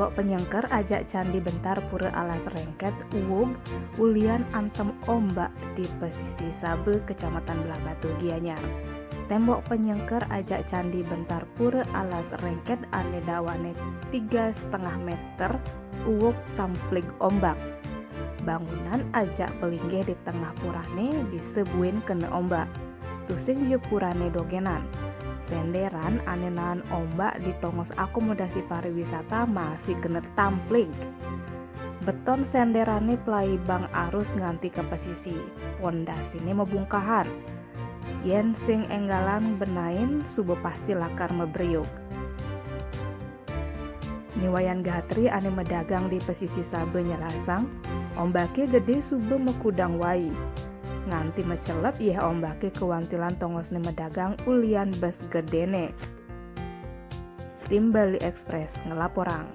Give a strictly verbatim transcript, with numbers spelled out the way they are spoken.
Penyengker ajak Candi Bentar Pura Alas Rengket uug ulian antem ombak di Pesisi Sabe, Kecamatan Blahbatuh, Gianyar. Tembok penyengker ajak Candi Bentar Pura Alas Rengket ane dawane tiga setengah meter uug tamplig ombak. Bangunan ajak pelinggih di tengah purane bisa buin kena ombak. Tusing ja purane dogenan. Senderan ane nahan ombak di tongos akomodasi pariwisata masih kena tamplig. Beton senderane pelaibang arus nganti ka pesisi, pondasine mabungkahan. Yen sing enggalan benain, suba pasti lakar mabriug. Ni Wayan Gatri ane madagang di Pesisi Sabe nyelasang, ombake gede suba makudang wai. Nganti macelep yeh ombake kawantilan tongosne madagang ulian bes gedene. Tim Bali Express ngelaporang.